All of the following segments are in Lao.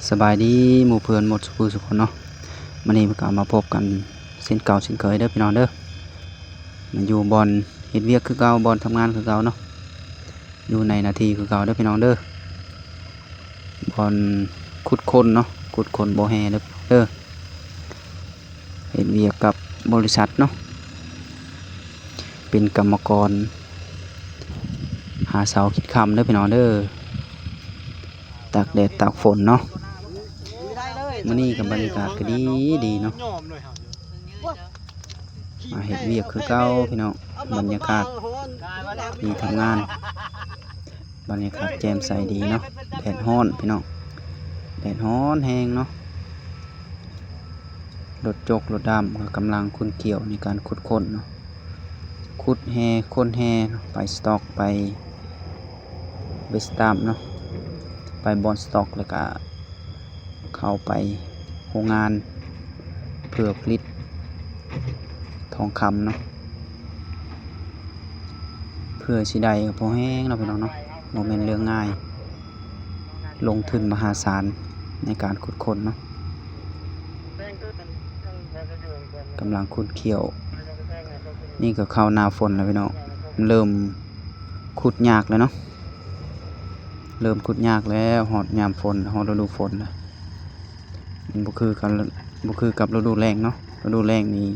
ສະບາຍດີໝູ່ເພື່ອນໝົດສູ່ຜູ້ສູ່ຄົນເນາະ. ມື້ນີ້ກໍມາພົບກັນເຊັ່ນເກົ່າເຊັ່ນເຄີຍເດີພີ່ນ້ອງເດີ. ມາຢູ່ບ່ອນເຮັດວຽກຄືເກົ່າ, ບ່ອນທຳງານຄືເກົ່າເນາະ, ຢູ່ໃນໜ້າທີ່ຄືເກົ່າເດີພີ່ນ້ອງເດີ. ບ່ອນຂຸດຄົ້ນເນາະ, ຂຸດຄົ້ນບໍ່ແຮ່ເດີພີ່ນ້ອງເດີ. ເຮັດວຽກກັບບໍລິສັດເນາະ, ເປັນກຳມະກອນຫາເຊົ້າຄິດຄ່ຳເດີພີ່ນ້ອງເດີ, ຕາກແດດຕາກຝົນເນາະ. ມື້ນີ້ກໍບັນຍາກາດກໍດີດີເນາະ, ມາເຮັດວຽກຄືເກົ່າພີ່ນ້ອງ. ບັນຍາກາດທີ່ທຳງານ ບັນຍາກາດແຈ່ມໃສດີເນາະ. ແດດຮ້ອນພີ່ນ້ອງ, ແດດຮ້ອນແຮງເນາະ. ລົດຈົກລົດດ້າມກໍກຳລັງຂຸດຄ້ຽວໃນການຂຸດຄົ້ນເນາະ, ຂຸດແຮ່ຄົ້ນແຮ່ໄປສະຕັອກ ໄປເວສຕາມເນາະ, ໄປບ່ອນສະຕັອກ ແລ້ວກະເຂົ້າໄປໂຮງງານເພື່ອຜະລິດທອງຄຳເນາະ. ເພື່ອຊິໄດ້ພໍແຮງເນາະພີ່ນ້ອງເນາະ, ບໍ່ແມ່ນເລື່ອງງ່າຍ, ລົງທຶນມະຫາສານໃນການຂຸດຄົ້ນເນາະ. ກຳລັງຂຸດຄ້ຽວ, ນີ້ກໍເຂົ້າໜ້າຝົນແລ້ວພີ່ນ້ອງ, ເລີ່ມຂຸດຍາກແລ້ວເນາະ, ເລີ່ມຂຸດຍາກແລ້ວ. ຮອດຍາມຝົນ, ຮອດລະດູຝົນແລ້ວ. ມັນບໍ່ຄືກັນ, ບໍ່ຄືກັບລະດູແລ້ງເນາະ. ລະດູແລ້ງນີ້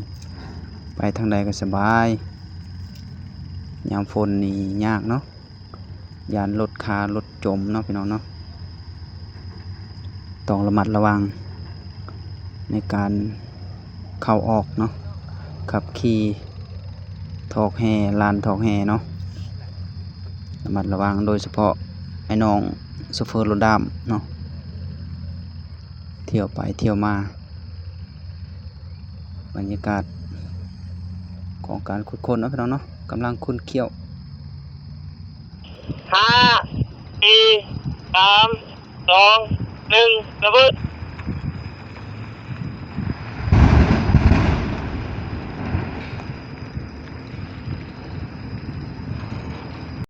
ໄປທາງໃດກໍສະບາຍ, ຍາມຝົນນີ້ຍາກເນາະ, ຢ້ານລົດຄາລົດຈົມເນາະພີ່ນ້ອງເນາະ. ຕ້ອງລະມັດລະວັງໃນການເຂົ້າອອກເນາະ, ຂັບຂີ່ ຖອກແຮ່, ລານຖອກແຮ່ເນາະ, ລະມັດລະວັງ ໂດຍສະເພາະໄອ້ນ້ອງໂຊເຟີລົດດ້າມເນາະ, ທ່ຽວໄປທ່ຽວມາ. ບັນຍາກາດຂອງການຂຸດຄົ້ນເນາະພີ່ນ້ອງເນາະ, ກຳລັງຂຸດຄ້ຽວ. ຫ້າ ສີ່ ສາມ ສອງ ໜຶ່ງ ລະເບີດ.